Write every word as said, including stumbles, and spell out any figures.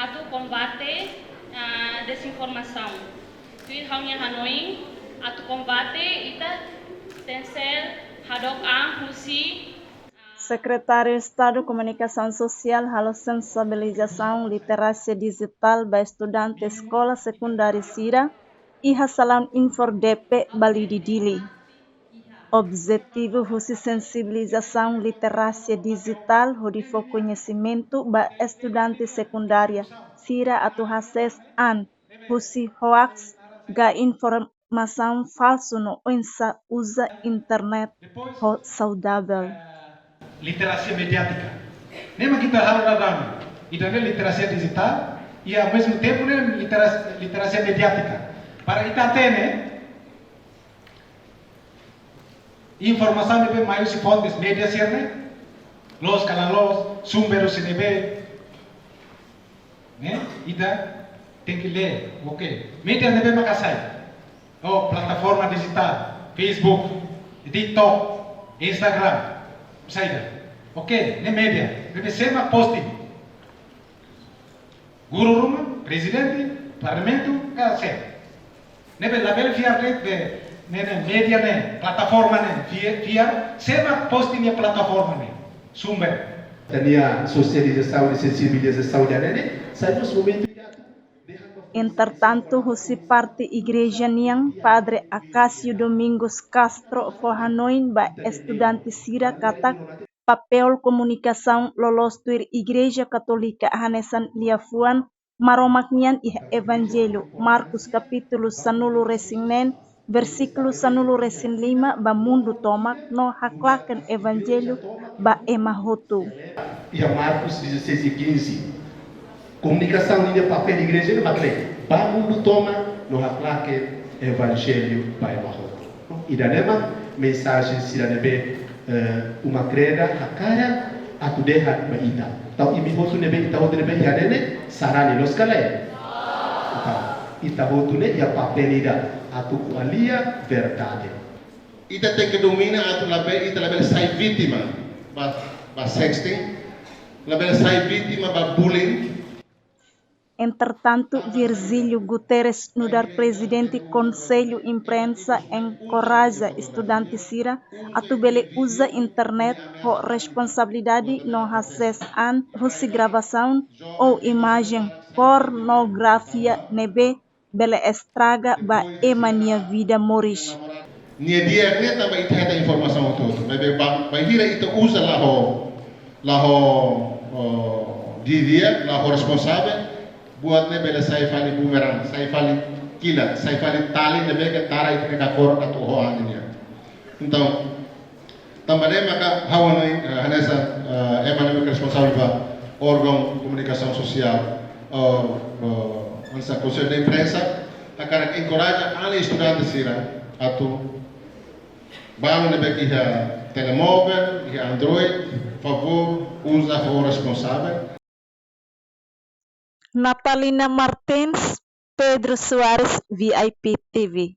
atu kombate, ah, dezinformasaun. Tuir ha'u-nia hanoin, atu kombate ita tenke hadook an husi, ah, Sekretáriu Estadu Komunikasaun Sosiál halo sensibilizasaun literasia dijitál ba estudante eskola sekundária sira iha salaun Infordepe, Balide, Dili. Objetivu husi sensibilizasaun literasia dijitál hodi fó koñesimentu ba estudante sekundária sira atu hasees an husi hoax ka informasaun falsu no oinsá uza internet ho saudavel. Literasia mediátika. Ne'e mak ita halo daudaun. Ita-nia literasia dijitál, i ao mesmo tempo ne'e literasia, literasia mediátika. Para ita hatene informasaun ne'ebé mai husi fontes média sira-ne'e, loos ka la loos, sumber husi ne'ebé, ne'e? Ita tenke lee, oke. Média ne'ebé maka sai? Oh, plataforma dijitál, Facebook, TikTok, Instagram, saida. Oke, ne'e média. Ne'ebé sé mak posting? Guru ruma, prezidente, parlamentu, ka sé? Ne'ebé labele fiar de'it be, ne'e, ne'e, média ne'e, plataforma ne'e, fia-, fiar, sé mak posting iha plataforma ne'e, sumber. Ita-nia sosializasaun i sensibilizasaun ida-ne'e, sai mós momentu ida atu dehan ba. Entretantu, husi parte igreja nian, Padre Acácio Domingos Castro fó hanoin ba estudante sira katak papél komunikasaun loloos tuir Igreja Katólika hanesan liafuan Maromak nian iha Evanjellu Marcos kapítulu sanulu-resin-neen, versíkulu sanulu-resin-lima ba mundu tomak no haklaken Evanjellu ba ema hotu. Iha Marcos dezasseis e quinze. Komunikasaun ninia papél igreja ne'e mak ne'e, ba mundu tomak no haklaken Evanjellu ba ema hotu. Ida-ne'e mak mensajen sira ne'ebé, eh, uma kreda hakarak atu dehan ba ita. Entaun imi hotu ne'ebé, ita hotu ne'ebé iha ne'e ne'e sarani, loos ka lae? Entaun ita hotu ne'e iha papél ida atu ko'alia verdade. Ita tenke domina atu labele, ita labele sai vítima ba, ba sexting, labele sai vítima ba bullying. Entretantu, Virgílio Guterres, nu'udar Prezidente Konsellu Imprensa, enkoraja estudante sira atu bele uza internet ho responsabilidade no hasees an husi gravasaun ou imajen pornografia ne'ebé bele estraga ba ema nia vida moris. Nia di'ak ne'e tanba ita hetan informasaun hotu-hotu. Maibé ba, bainhira ita uza la ho, la ho, oh, di'ak, la ho responsavel, buat ne'e bele sai fali bumerangue, sai fali kilat, sai fali tali ne'ebé ke tara ita-nia dakor atu oho an nian. Entaun, tanba ne'e maka ha'u hanoin, eh, hanesan, eh, ema ne'ebé ke responsavel ba órgaun komunikasaun sosiál, eh, eh, hanesan Konsellu de Imprensa, hakarak enkoraja alin estudante sira atu balu ne'ebé ke iha telemovel, iha Android, favór uza ho responsavel. Natalina Martins, Pedro Soares, V I P T V.